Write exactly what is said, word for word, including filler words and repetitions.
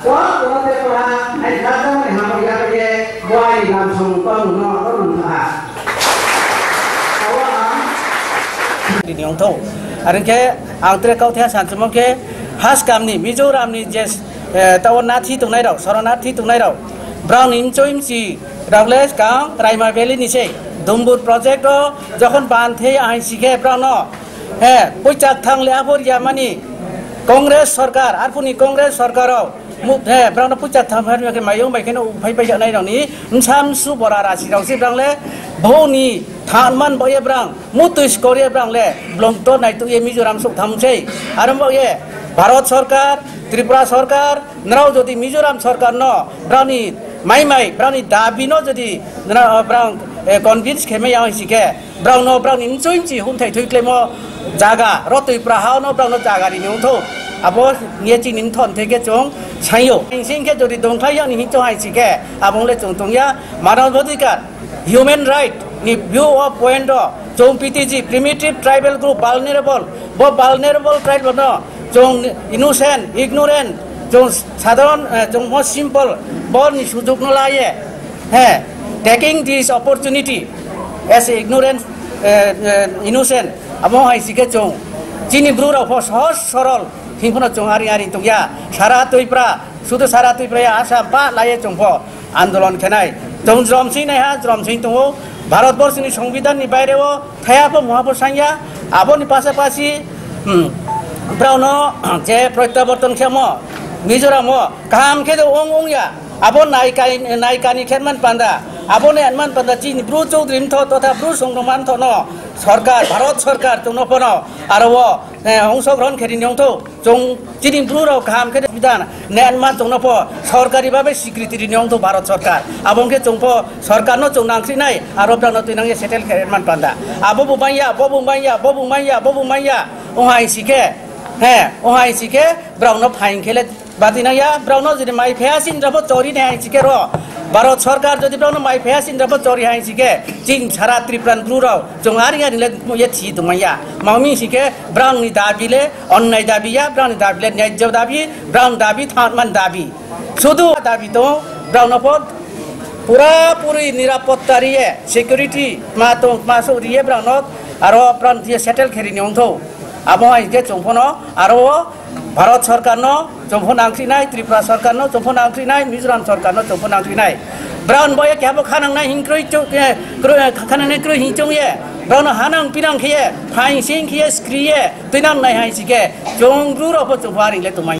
Bo, bo te pora, ai, dada ni hamo ya ye, bo ai nam song tong no, no, no, ha. Awa. Ni ong thong. Areng ke, ang tre kau the san chumong ke, has kam ni, Mizoram ni je, eh, tao nathi tung nai rao, soro nathi tung nai rao. Brang ni mchoi mchi, rao le kang, Raima Valley ni se, Dumbur project o, jokhon ban the ai si ke, brang no, he, puichak thang le abor ya mani, Congress sarkar, arpuni Congress sarkar o, Mu-, he, brang no pucha tham har ke mayung bai khe no phai phai nai rang ni, msam su bora rasi rang si brang le, bo ni than man bo ye brang, mutu skor ye brang le, blong to nai tu ye Mizoram sok tham sei. Aro bo ye, Bharat sarkar, Tripura sarkar, nrao jodi Mizoram sarkar no, brang ni mai mai, brang ni dabi no jodi, nrao, brang, eh, convince khe mai yang si khe, Brang no, brang ni mchoi mchi hum thai thui klemo jaga, ro twi praha no brang no jaga rini ong thong. Abo nge chini mthon theke chong sayo. Sing khe jodi dong thai yang ni hing chong hai si khe, abong le chong tong ya, manav adhikar, human right ni view of point o, chong P T G, primitive tribal group, vulnerable, bo vulnerable tribe no, chong innocent, ignorant, chong sadharon, eh, chong mo simple, bo ni sujog no la ye. He, taking this opportunity as a ignorant, eh, eh, innocent, amo hai si khe chong. Chini bru rao pho sohoj sorol, hing phano chong ari ari tong ya. Sara Tripura, sudu sara Tripura ya Assam pa lai ye chong pho andolon khe nai. Chong jrom sing nai ha, jrom sing tongo. Bharat borsh ni Songbidan ni baire o thaya pho muha pho sang ya. Abo ni pasa pasi, hmm, brao no je protyaborton khe mo, Mizoram o kaham khe de ong ong ya. Abo nai kai, nai kani khe man panda. Abo ne man panda chini bru Chaudhary mtho totha bru songrong man tho no. Sarkar, Bharat sarkar chong no pho no. Aro o, eh, ongso grohon khe rini ong thong. Chong chini bru rao kaham khe de bidan. Ne man chong no pho. Sarkari babe sikriti rini ong thong Bharat sarkar. Abo khe chong pho sarkar no chong nang si nai. Aro brao no twi nang ye settle khe man panda. Abo bo manya, bo bo manya, bo bo manya, bo bo manya. Ong hai si khe. He, ong hai si khe. Brao no phaing khe le Bati nang ya, brao no jodi mai phaya sin rabo chori ne hai si khe ro. Bharat sarkar jodi brao no mai phaya sin rabo chori hai si khe, ching sara Tripura ni bru rao, chong ari ari le ye thi tong ya. Mami si khe, brao ni dabi le, onnai dabi ya, brao ni dabi le, nyajjo dabi, brao ni dabi, thanman dabi. Sudu dabi to, brao no pho, pura puri nirapotta riye, security, ma tong, ma so riye brao no, aro brao ni settle khe rini ong thong. Abo hai khe chong pho no, aro Bharat sarkar no chong pho nang si nai, Tripura sarkar no chong pho nang si nai, Mizoram sarkar no chong pho nang si nai. Brao bo ye khe abo khanang nai hing kroi chong, eh, kroi, eh, khanang nai kroi hing chong ye. Brao no hanang pinang khe ye, phaing sing khe ye, skri ye, twi nang nai hai si khe. Chong bru rao pho chong pho ari le tong mai.